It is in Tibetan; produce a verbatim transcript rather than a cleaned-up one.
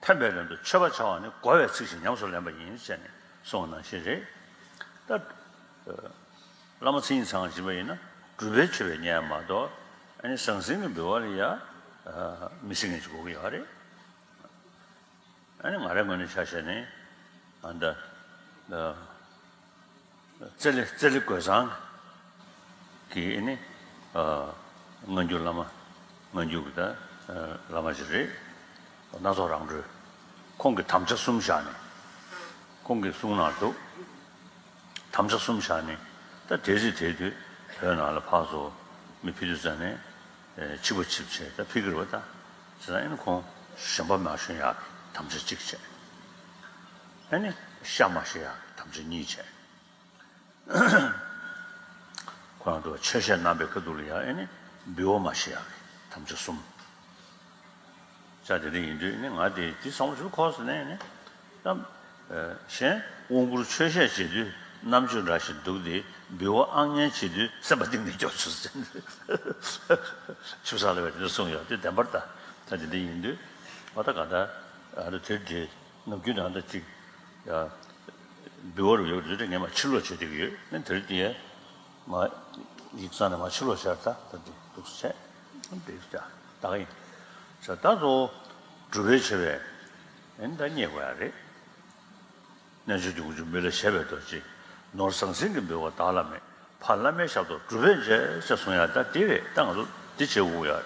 ཐེམ་པའི་ལན་དུ་མཆོད་པ་བྱ་བ་ནི་བསྒོ་བའི་ཚིག་བཞིན་ཉམས་སུ་ལེན་པ་ཡིན་ཟེར་ནས་གསུངས་པ་ནང་བཞིན་རེད། ད། བླ་མ་མཚན་ཉིད་ཚང་བ་སྦྱིན་པ་ཡིན་ན་སྒྲུབ་པའི་མཆོད་པས་མཉེས་མ་གཏོགས། ཨ་ནི་ཟང་ཟིང་གི་འབུལ་བ་ལ་ཡ། མི་སྲིད་མཁན་ཅིག་དགོས་ཀྱི་ཡོད་རེད། ཨ་ནི་ང་རའི་ངོས་ནས་ཆ་བཞག་ནས་ཨ་ད། རྩེ་ལེ་རྩེ་ལེ་རྒོད་ཚང་གི་ཨ་ནི། སྔ་འགྱུར་བླ་མ། སྔ་འགྱུར་གྱི་ད། བླ་མ་ཞིག་རེད། སྣ་ཚོགས་རང་གྲོལ། ཁོང་གིས་དམ་བཅའ་གསུམ་བཞག་ནས། ཁོང་གིས་གསུང་གནང་འདུག་དམ་བཅའ་གསུམ་བཞག་ནས། ད་དེ་རྗེས་དེ་དུས་བོད་ནང་ལ་ཕར་ཚུར་མི་ཕེབས་དུས་ཙ་ནས། ཨེ། ཕྱི་པོ་ཕྱི་པོ་བྱས་ད་ཕེབས་ཀྱི་རེད་པ། ད་བྱས་ཙང་ཨ་ནི་ཁོང་ཞེན་པ་མ་ཞོན་ཡག་གི་དམ་བཅའ་གཅིག་བྱས། ཨ་ནི་ཤ་མ་བཞེས་ཡག་གི་དམ་བཅའ་གཉིས་བྱས། ཁོ་རང་ཚོ་ཆོས་བཤད་གནང་པའི་ཁ་ཐུག་ལ་ཡང་ཨེ་ནི་འབུལ་བ་མ་བཞེས་ཡག་གི་དམ་བཅའ་གསུམ། ཅག་དེ་འདྲ་ཡིན་དུས་ནི་ང་དེ་དེ་བསམ་བློ་ཞིག་འཁོར་སོང་ནས་ནི། གཏམ། གཞན་དབང་བསྐུར་ཆོས་བཤད་བྱེད་དུས་རྣམ་དཔྱོད་འདྲ་ཞིག་འདུག་སྟེ། འབུལ་བ་ཨང་ཉན་བྱེད་དུས་སེམས་པ་གཏིང་ནས་སྐྱོ་བཅུག་ཟེར་ནས། ཆུ་བཟང་ལ་བས་དེ་འདྲ་གསུངས་ཡོད་དེ་བདེན་པར་ད་ད་དེ་འདྲ་ཡིན་དུས། ཨ་ད་ག་ད། ཨ་ད་དེ་འདྲའི་ནམ་རྒྱུན་ནང་ད་ཅིག་ཡ། འབུལ་བ་རུ་ཡོད་རེད་ངས་མ་ཕྱིར་ལོག་བྱེད་བསྡད་ཀྱི་ཡོད། ནི་དེ་རིང་དེ་མ་ཡིག་ཚང་ནས་མ་ཕྱིར་ལོག་བྱས་ད་ད་དེ་འདུག་སེ་བྱས་འདུག་སེ་ད་ག་ཡིན་ཟེར། ད་གཙོ་བོ་སྒྲུབ་པའི་ཆེ་བའི་ཨེ་ནི་ད་རྙེད་དགོས་ཡ་རེད། རྣལ་འབྱོར་གྱི་དབང་ཕྱུག་མི་ལ་བཞད་པའི་རྡོ་རྗེ། ནོར་ཟང་ཟིང་གི་འབུལ་བ་བདག་ལ་མེད། ཕ་བླ་མའི་ཞབས་ཏོག་སྒྲུབ་པས་འཇལ་ཟེར་གསུང་ཡ་ད་དེ་རེད། ད་ང་ཚོ་འདི་བྱེད་དགོས་ཡ་རེད།